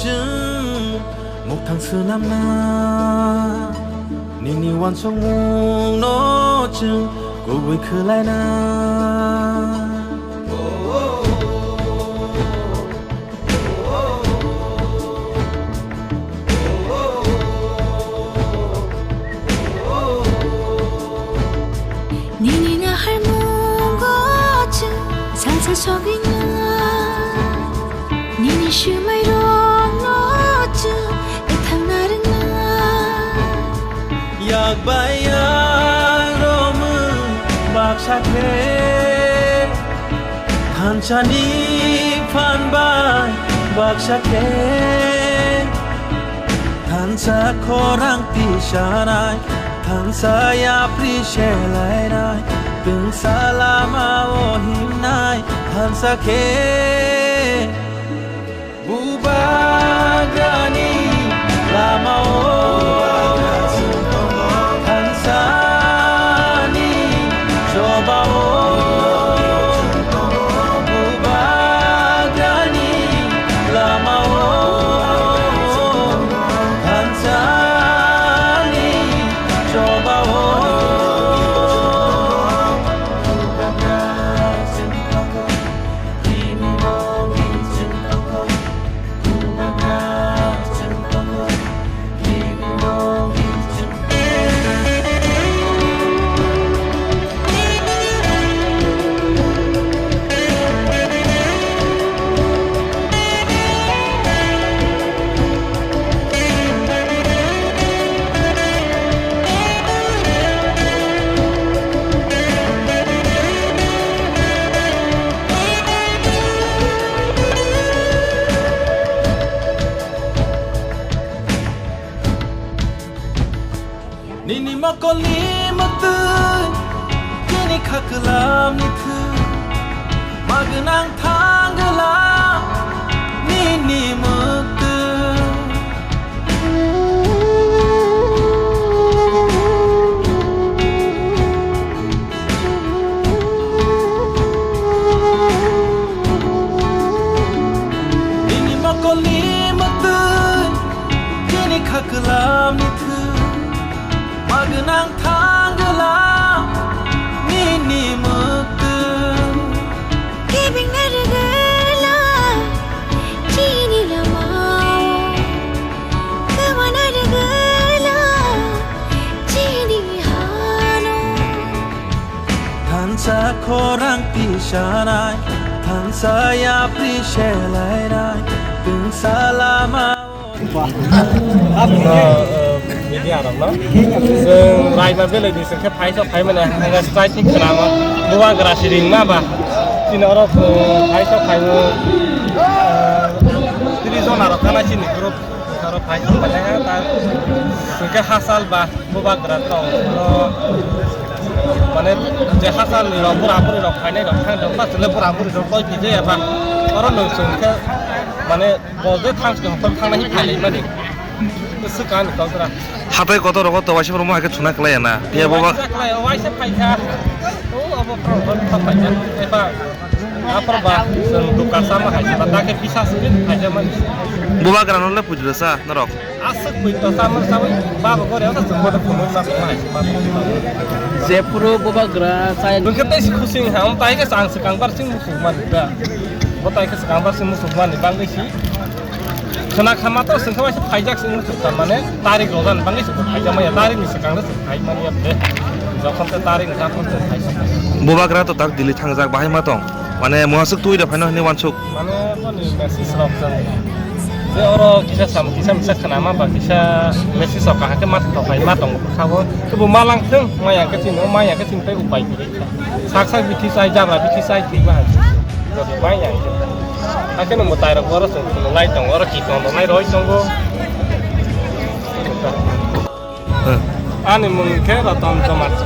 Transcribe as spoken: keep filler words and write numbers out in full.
Chwng muktang swnamna, nini uansukmungno chwng kubui khwlaina. Nini naharmungo chwng salsa sogwina. Nini swmairokno chwng kwthang narwkna. Yak bai yak romwi baksa khe, thansani phan bai baksa khe. Thansa khorang tisanai, thansa yapri selainai, twngsa lama o himnai, thansa khe bubagrani lama o, thansani choba o. Bubagrani lama o, thansani choba o. Nini mokolni mwktwi, nini khaklamni thwi, magwnang thangla nini mwktwi. Nini mokolni mwktwi, nini khaklamni thwi, magwnang thangla nini mwktwi. Kebengna rwgwla chini lamao, kwmana rwgwla chini hano. Thansa khorang tisanai, thansa yapri selainai, twngsa lama o. Media rok no. Chwng Raima belai ni sengkhe phai sok phai mane, hwnga strike ni khwnama. Bubagra si ringma ba. Chini oro phai sok phai o. Tiri jona rok kana chini group. Oro phai sok phai ta. Sengkhe hasal ba. Bubagra tong, oro, mane, je hachal ni rok, bura buri rok phainai rok, thang rok, pas le bura buri rok koi phi je eba. Oro nwng chwng khe, mane, bo je thang se hotor thang nai phailai mani. Swkang ni kok ra. Hatai kotor rogo to waisa romo hai khe chuna klai ya na. Phiya bo ba. Waisa klai, waisa phai kha. O abo pro pro phai kha. Eba. Aphor ba, chwng duka sama hai se ba, ta khe bisa sini hai se mani. Bubagra no le pujra sa norok. Aswk pui to sama sama, baba gore ota chwng bodo phunuk sa sama hai se ba. Jephuru bubagra sai. Nwng khe tei si khusing ha, um tai khe chang swkang bar sing musuk mani da. Bo tai khe swkang bar sing musuk mani bang si. Khna khama to swngkha bai se phaijak se wngkha, mane tarik rojan bangwi se phaijak maya, tarik ni swkang se phai mani ya de. Jokhon te tarik ni jokhon se phai. Bubagra to tak Delhi thangjak, bahai ma tong. Mane muhaswk twi da phaino hinwi wansuk. Mane boni message rok jang. Je oro kisa sam kisa misa khna ma ba kisa message rok kaham khe ma thok phai ma tong kha bo. Kebo ma lang thung, ma yang khe chini, ma yang khe chini tei upai kwrwi kha. Sak sak bithi sai, jabra bithi sai, thwi bahai. Jodi bai yang khe. Hakhe no mwtai rok oro chwng phunuk nai tongo, oro ki tong rok nai roi tongo. Hmm. Ani mung khe Ratan Jamatia.